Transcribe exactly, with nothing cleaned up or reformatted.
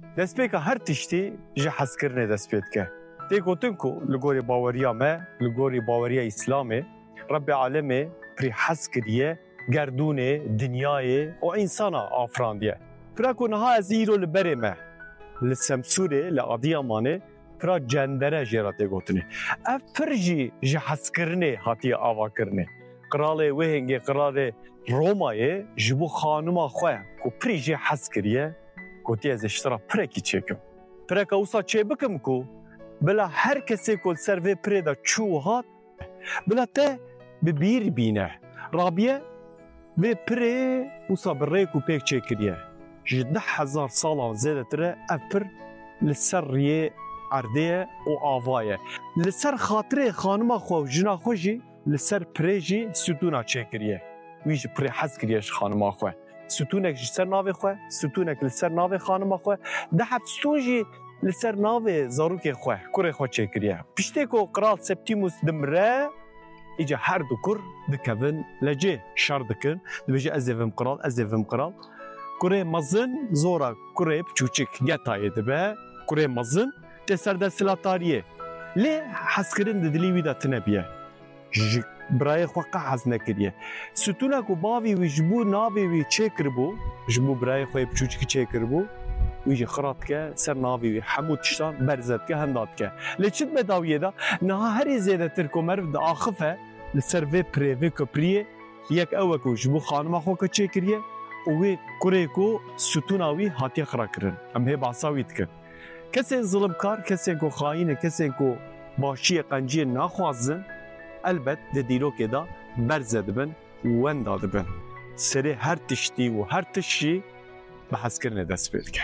Destpêka her tiştî ji hezkirinê dest pê dike. Tê gotin ku li gorî baweriya me, li gorî baweriya Îslamê, Rebbê Alemê pirî hez kiriye gerdûnê, dinyayê û însana afirandiye. Pira ku niha ez îro li berê me, li Semsûrê, li Adiyamanê, pira cendere jê re tê gotinê. Ev pir jî ji hezkirinê hatiye avakirinê. Qiralê wê hêngê, qiralê Romayê ji bo xanima xwe ku pirî jê hez kiriye, gotiye, "Ez ê ji te re pirekî çêkim. Pireka wisa çêbikim ku bila her kesê ku li ser vê pirê de çû û hat, bila te bi bîr bîne." Rabiye vê pirê wisa bi rêk û pêk çêkiriye. Ji deh hezar salan zêdetir e ev pir li ser riyê erdê ye û ava ye. Li ser xatirê xanima xwe û jina xwe jî li ser pirê jî stûna çêkiriye. Wî ji pirê hez kiriye ji xanima xwe. Stûnek ji ser navê xwe, stûnek li ser navê xanima xwe, deh heb stûn jî li ser navê zarokê xwe, kurê xwe çêkiriye. Piştê ku Qral Septîmus dimire, îca her du kur dikevin lecê, şer dikin. Dibêje, "Ez ê vim qral, ez ê vim qral." Kurê mezin zora kurê piçûçik Getayê dibe. Kurê mezin tê ser desthilatdariyê. Lê hezkirin di dilî wî de tune biye. Ji birayê xwe qe hez nekiriye. Stûna ku bavî wî ji bo navê wî çêkiribû, ji bo birayê xwe yê piçûçikî çêkiribû, wî jî xira dike, ser navê wî hemû tiştan berze dike, henda dike. Lê çi dibe dawiyê de? Niha herî zêdetir ku meriv diaxife li ser vê pirê, vê kopriyê, yek ew e ku ji bo xanima xwe ku çêkiriye û wê kurê ku stûna wî hatiye xira kirin. Em hê behsa wî dikin. Kesên zilimkar, kesên ku xayîn in, kesên ku başiyê qenciyê naxwazin, elbet di dîrokê de berze dibin û wenda dibin. Serê her tiştî û her tişt jî bi hezkirinê dest pê dike.